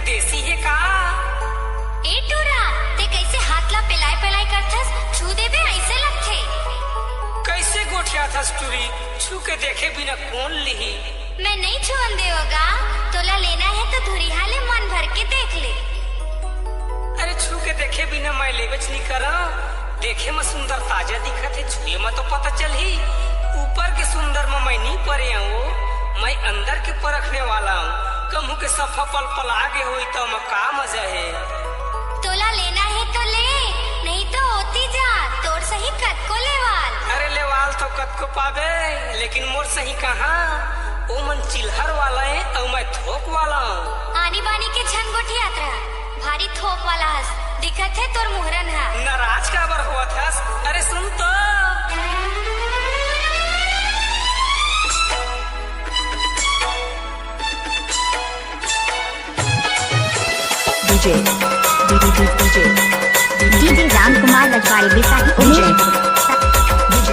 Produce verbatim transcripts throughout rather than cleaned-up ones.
देसी हे का? ए टूरा, ते कइसे हाथ ला पेलाय पेलाय करथस? छू देबे अइसे लगथे। कइसे गोठियाथस टूरी? छू के देखे बिना कोन लिही? मैं नइ छुअन देवं गा, तोला लेना हे त धुरिहा ले मन भर के देख ले। अरे छू के देखे बिना मैं लेबेच नइ करंव। देखे म सुंदर ताजा दिखत हे, छुए म तो पता चलही। ऊपर के सुंदर म मैं नइ परे हंव, मैं अंदर के परखने वाला हंव। कहूं के सफा पल पल आगे होई त ओमा का मजा हे। तोला लेना हे तो ले, नहीं तो ओती जा, तोर सही कतको लेवाल। अरे लेवाल तो कतको पाबे, लेकिन मोर सही कहां? ओ मन चिल्हर वाला ए, अउ मैं थोक वाला हंव। आनी बानी के झन गोठियात रह। भारी थोक वाला हस, दिखत हे तोर मुहरन ह। नाराज काबर होवत हस? अरे सुन तो। DJ, DJ, DJ, DJ Ram Kumar रजवाड़ी, Baisakhi Umesh. DJ।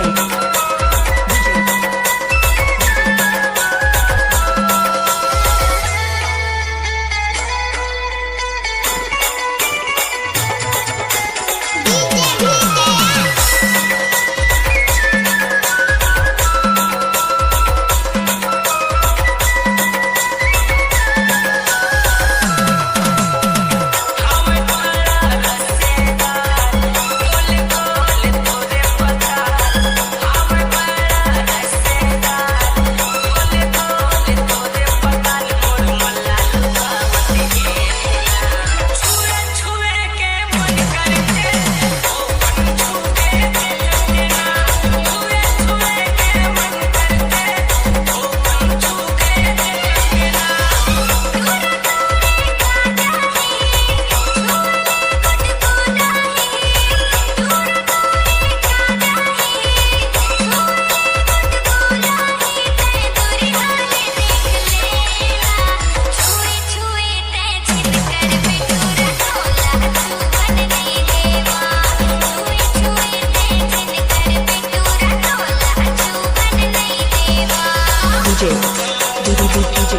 DJ, DJ, DJ,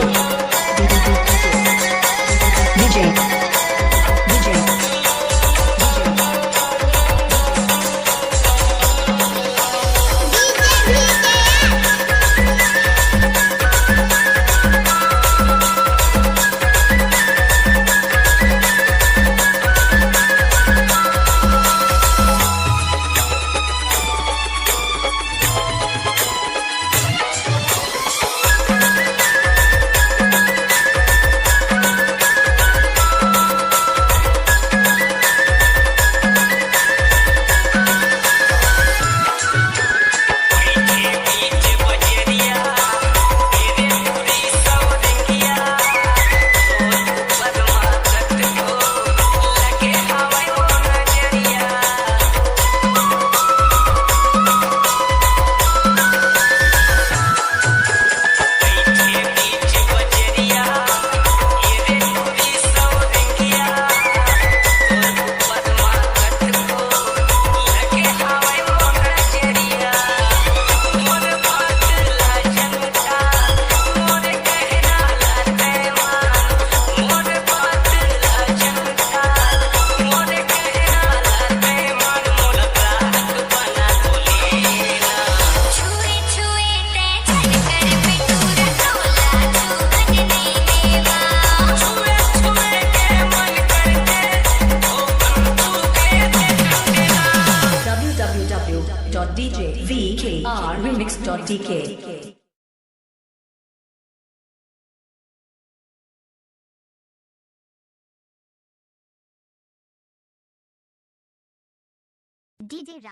DJ, DJ। W W W dot D J V K R remix dot D K। DJ Ram